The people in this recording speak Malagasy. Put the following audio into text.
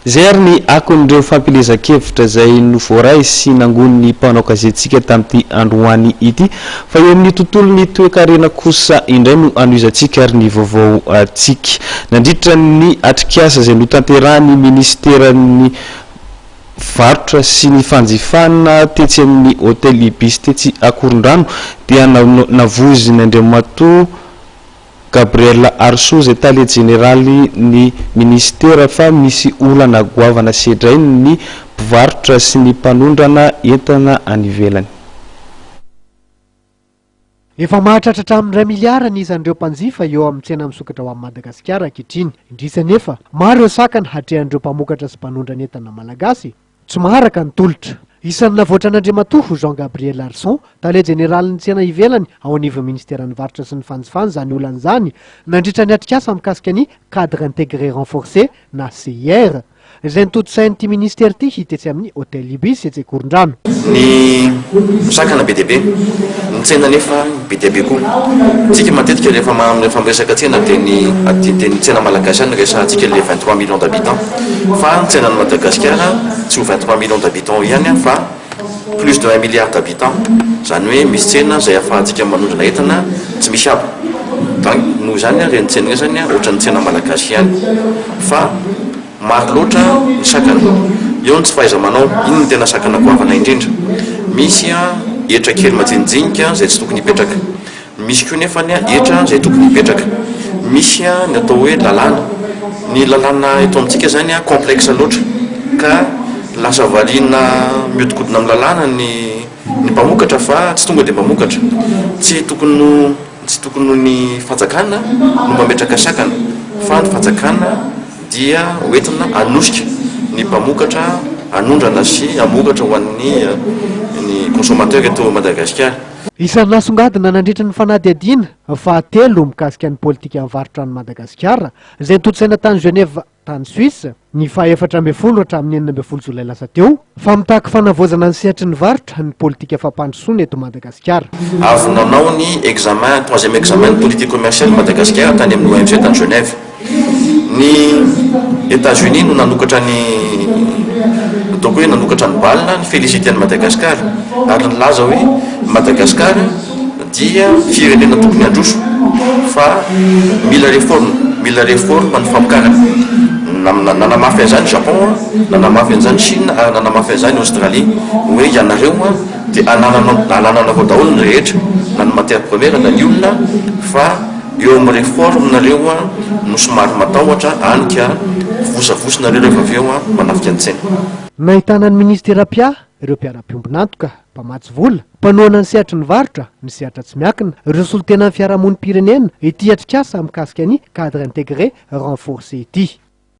Izay ary ny akon'ireo fampielezan-kevitra izay novoaray sy nangonin'ny mpanao gazetintsika tamin'ity androany ity. Fa eo amin'ny tontolon'ny toekarena kosa indray no hanohizantsika ary ny vaovaontsika. Nandritra ny atrikasa izay notanterahin'ny minisiteran'ny varotra sy ny fanjifana tetsy amin'ny Hotel Ibis tetsy Akorondrano dia navoizin'Andriamatoa Gabriel Arsoa izay tale jeneraly ny minisitera fa misy olana goavana sedrainy ny mpivarotra sy ny mpanondrana entana any ivelany. Efa mahatratra hatramin'ny iray miliara ny isan'ireo mpanjifa eo amin'ny tsena misokatra ho an'i Madagasikara ankehitriny. Indrisy anefa, maro ireo sakana hatrehan'ireo mpamokatra sy mpanondrana entana malagasy. Tsy maharaka ny tolotra. Isan'ny navoatran'Andriamatoa Jean Gabriel Arson, tale jeneralin'ny tsena ivelany ao anivon'ny minisiteran'ny varotra sy ny fanjifana izany olana izany nandritra ny atrikasa mikasika ny Cadre Intégré Renforcé na CIR, izay notontosain'ity minisitera ity tetsy amin'ny Hotel Ibis etsy Ankorondrano. Ny misakana be dia be, ny tsena anefa be dia be koa. Tsika matetika rehefa rehefa miresaka tsena dia ny dia ny tsena malagasy ihany no resahantsika le 23 millions d'habitants. Fa ny tsenan'i Madagasikara tsy ho 23 millions d'habitants ihany fa plus de 1 milliard d'habitants. Izany hoe misy tsena izay ahafahantsika manondrana entana tsy misy haba. Donc noho izany ireny tsena ireny izany ohatran'ny tsena malagasy ihany fa Maro loatra ny sakana. Eo ny tsy fahaiza-manao. Iny no tena sakana goavana indrindra. Misy hetra kely majinijinika izay tsy tokony hipetraka. Misy koa nefa ny hetra izay tokony hipetraka. Misy ny atao hoe lalàna. Ny lalàna eto amintsika izany complexe loatra ka lasa variana mihodinkodina amin'ny lalàna ny ny mpamokatra fa tsy tonga dia mamokatra. Tsy tokony ho tsy tokony ho ny fanjakana no mametraka sakana fa ny fanjakana dia hoentina hanosika ny mpamokatra hanondrana sy hamokatra ho an'ny ny consommateur eto Madagasikara. Isan'ny nasongadina nandritra ny fanadihadiana fahatelo mikasika ny politikan'ny varotra an'i Madagasikara izay notontosaina tany Genève tany Suisse ny faha 14 hatramin'ny 16 jolay lasa teo fa mitaky fanavaozana ny sehatry ny varotra ny politika fampandrosoana eto Madagasikara. Avy nanao ny examen, troisième examen ny politique commerciale Madagasikara tany amin'ny OMC tany Genève. Ny Etats Unis no nanokatra ny ataoko hoe nanokatra ny bal ny félicité an'i Madagascar ary nilaza hoe Madagascar dia firenena tokony handroso fa mila réforme, mila réforme ny famokarana. Nanamafy an'izany Japon, nanamafy an'izany Chine ary nanamafy an'izany Australie hoe ianareo dia anananao anananareo daholo ny rehetra na ny matière première na ny olona fa eo amin'ny réforme nareo no somary matahotra any ka vosavosinareo rehefa avy eo manafika ny tsena. Nahitana ny minisitera mpiahy, ireo mpiara-piombon'antoka, mpamatsy vola, mpanohana ny sehatry ny varotra, ny sehatra tsy miankina, ireo solontenan'ny fiarahamonim-pirenena ity atrikasa mikasika ny cadre intégré renforcé ity.